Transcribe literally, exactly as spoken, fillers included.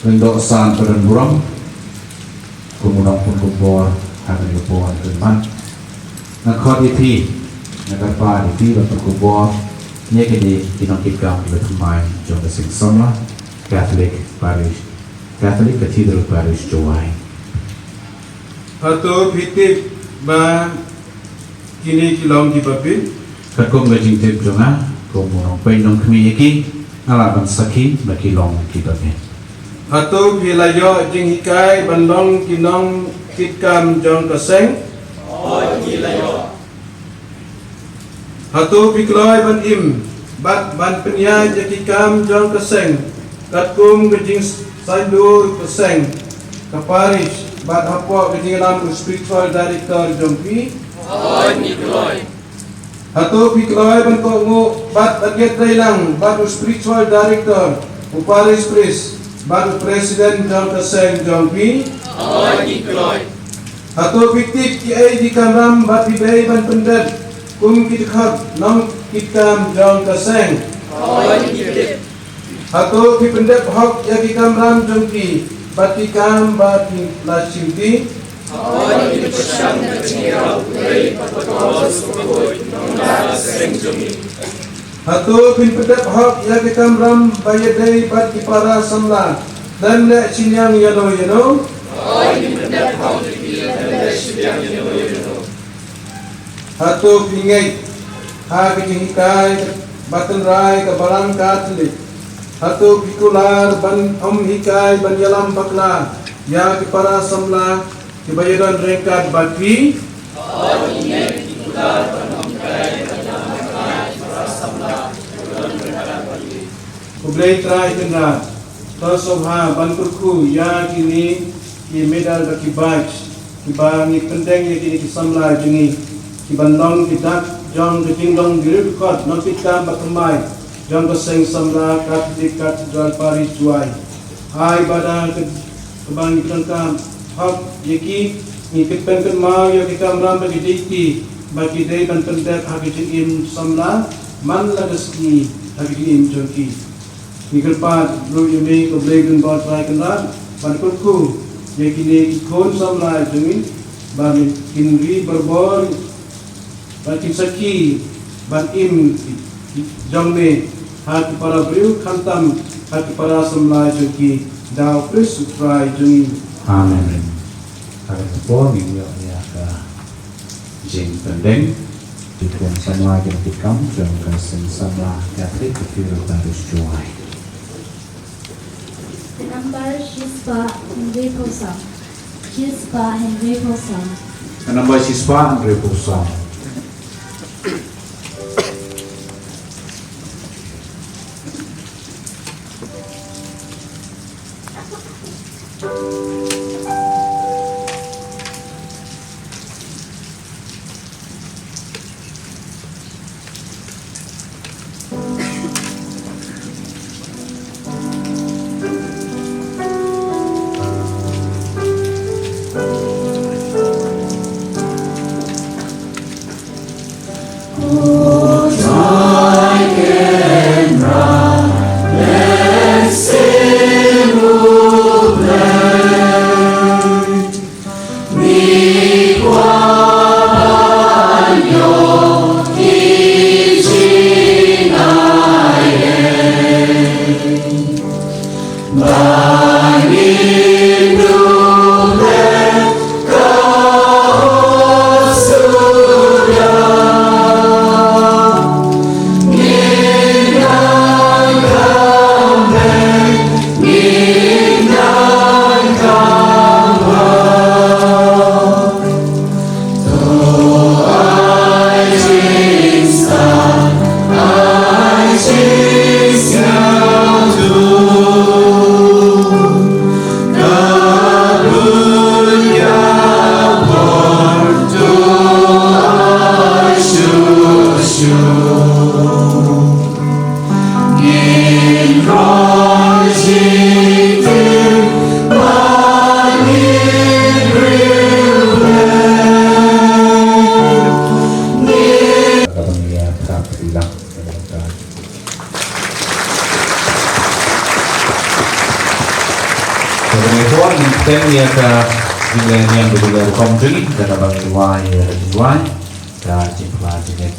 Lyngdoh San Padonburom, kum u nongpynkup bor ha kane ka por kynmaw, nga khot ïa phi, nga kyrpad ïa phi ban pynkupbor ïa kine ki nongkitkam kiba thymmai jong ka Seng Samla Catholic Parish, Catholic Cathedral Parish, Jowai. Hato phi tip ba kine ki long kiba bit? Katkum ka jingtip jong nga, kum u nongpeit nongkhmih ïa ki, nga lah ban sakhi ba ki long kiba bit. Hato phi la ïoh jinghikai ban long ki nongkitkam jong ka seng? Hooid, ngi la ïoh. Hato phi kloi ban im bad ban pynïaid ïa ki kam jong ka seng katkum ka jingsaindur ka seng, ka parish, bad hapoh ka jingïalam u spiritual director jong phi? Hooid, ngi kloi. Hato phi kloi ban kohnguh bad ban ïatrei lang bad u spiritual director, u parish priest, bad u president jong ka seng jong phi? Hooid, ngi kloi. Hato phi tip kiei ki kamram ba phi dei ban pyndep kum ki dkhot nongkitkam jong ka seng? Hooid, ngi tip. Hato phi pyndep hok ïa ki kamram jong phi bad ki kam ba phi la shim? Hooid, ngi pyrshang ka jingïarap U Blei bad ka khuid nongïalam ka seng jong ngi. Hato phin pyndep hok ïa ki kamram ba ïadei bad ki para samla ban leh shiliang ïano ïano? Hooid, ngin pyndep hok ïa ki ban leh shiliang ïano ïano. Hato phi ngeit ha ka jinghikai ba tynrai ka Balang Katholik? Hato phi kular ban ym hikai ban ïalam bakla ïa ki para samla kiba ïadon ryngkat bad phi? U Blei Trai Kynrad, to sngewbha ban kyrkhu ïa kine ki medal bad ki badge kiba ngi pyndeng ïa kine ki samla jong ngi, kiban long ki dak jong ka jinglong ki riewdkhot nongkitkam bathymmai jong ka Seng Samla Catholic Cathedral Parish Jowai. Ai ba da ka kaba ngi pyndonkam hok ïa ki, ngi kynmaw ïa ki kamram ba ki dei ki, ba ki dei ban pyndep ha ka jingim samla man la ka sngi ha ka jingim jong ki. Ngi kyrpad ruh ïa me ko Blei Kynrad Trai Kynrad, ban kyrkhu ïa kine ki khun samla jong ngi ba kin ri barabor, ba kin sakhi ban im jong me ha ki para briew khamtam ha ki para samla jong ki, da U Khrist U Trai jong ngi. Amen. Ha kane ka por ngin ïoh ïa ka jingpyndeng ki khun samla jong ki kam jong ka Seng Samla Catholic Cathedral Parish Jowai. Nambar shispah hynriewphew saw. Shispah hynriewphew saw. Nambar shispah hynriewphew saw. Kane por ngin pynlong ïa ka jingleh niam da ka rukom jong ngi, da kaba ngin wai ïa ka jingduwai, ka jingpyllait jingngeit.